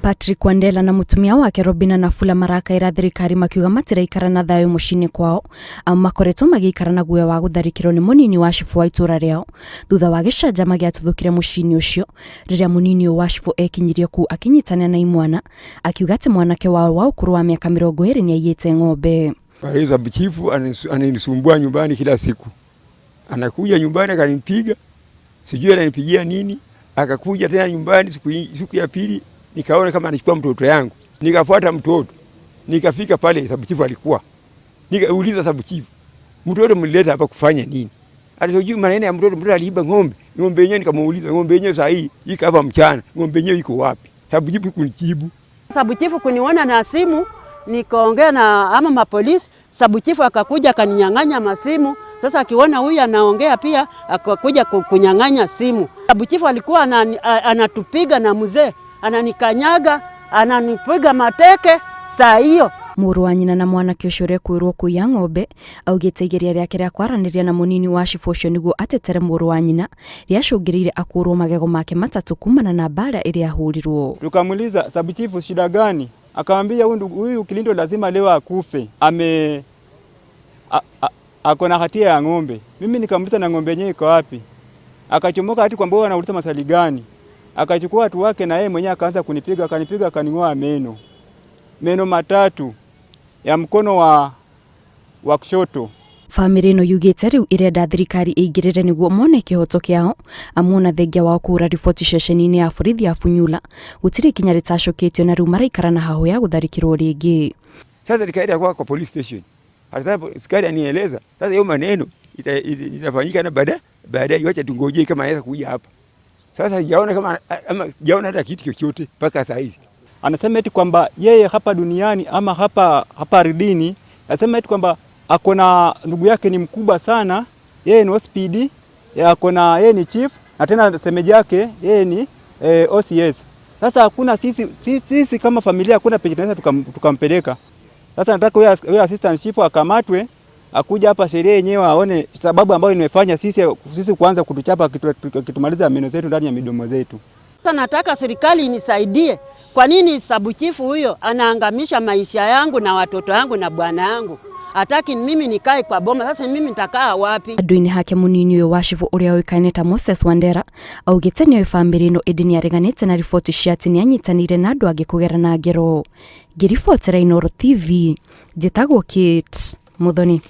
Patrick Wandela na mutumia wake Robina Nafula marakaira thirikari makiuga matiraikara na thayo muciĩ-inĩ kwao, amu makoretwo magĩikara na guoya wa gũtharĩkĩrwo nĩ mũnini wa cibũ wa itũra rĩao thutha wa gĩcanjama gĩatuthũkire mũciĩ-inĩ ũcio rĩrĩa mũnini ũyũ wa cibũ ekinyirie kũu akĩnyitanĩra na imwana akiuga atĩ mwanake wao wa ũkũrũ wa mĩaka 20 nĩaiyĩte ng'ombe. Sababu chifu ananisumbua nyumbani kila siku, anakuja nyumbani akanipiga, sijui ananipigia nini. Akakuja tena nyumbani siku ya pili, nikaona kama anachukua mtoto yangu, nikafuata mtoto, nikafika pale sababu chifu alikuwa, nikauliza sababu chifu, mtoto mlileta hapa kufanya nini? Alisojui maneno ya mtoto, mtoto aliiba ng'ombe. Ng'ombe yenyewe nikamuuliza, ng'ombe yenyewe saa hii iko hapa mchana, ng'ombe yenyewe iko wapi? Sababu chifu kunijibu. Sababu chifu kuniona na simu, nikaongea na ama mapolisi, sabu chifu akakuja akaninyang'anya masimu. Sasa akiona huyu anaongea pia akakuja kunyang'anya simu. Sabu chifu alikuwa anatupiga na mzee, ananikanyaga, ananipiga mateke saa hiyo. Mũrũ wa nyina na mwanake ũcio ũrĩa kwĩrwo kũiya ng'ombe augĩte igeria rĩake rĩa kwaranĩria na mũnini wa cibũ ũcio nĩguo atetere mũrũ wa nyina rĩacũngĩrĩire akũrwo magego make matatũ kumana na mbara ĩrĩa ahũrirwo. Tukamuuliza sabu chifu shida gani? Akamwambia huyu Kilindo lazima leo akufe, ako na hatia ya ng'ombe. Mimi nikamuuliza na ng'ombe yenyewe iko wapi? Akachomoka ati kwamba wewe anauliza maswali gani? Akachukua watu wake na yeye mwenyewe akaanza kunipiga, akanipiga, akaning'oa meno. Meno matatu ya mkono wa kushoto. Famĩlĩ ĩno yugĩte rĩu ĩrenda thirikari ĩingĩrĩre nĩguo mone kĩhoto kĩao, amu ona thengia wao kũhũra riboti ceceni-inĩ ya borithi ya Funyula gũtirĩ ikinya rĩtacũkĩtio na rĩu maraikara na hahũ ya gũtharĩkĩrwo rĩngĩ. Sasa nikaenda kwa police station. Hata askari anieleza sasa hiyo maneno itafanyika na baadaye, wacha tungojee kama anaweza kuja hapa. Sasa sijaona kama ama sijaona hata kitu chochote mpaka saa hizi. Anasema eti kwamba yeye hapa duniani ama hapa ardhini, anasema eti kwamba ako na ndugu yake ni mkubwa sana, yeye ni OCPD, ako na yeye ni chief na tena semeji yake yeye ni OCS. Sasa hakuna sisi kama familia hakuna penye tunaweza tukampeleka. Sasa nataka huyo assistant chief akamatwe, akuja hapa sheria yenyewe aone sababu ambayo imefanya sisi kuanza kutuchapa kitumaliza meno zetu ndani ya midomo zetu. Nataka serikali inisaidie. Kwa nini sabu chifu huyo anaangamisha maisha yangu na watoto yangu na bwana yangu? Hataki mimi nikae kwa boma. Sasa mimi nitakaa wapi? Andũ-inĩ hake mũnini ũyũ wa cibũ ũrĩa ũĩkaine ta Moses Wandera augĩte nĩoĩ bamĩrĩ ĩno ĩndĩ nĩareganĩte na riboti cia atĩ nĩanyitanĩire na andũ angĩ kũgerana ngero. Ngĩribotera Inooro TV, njĩtagwo Kate Muthoni.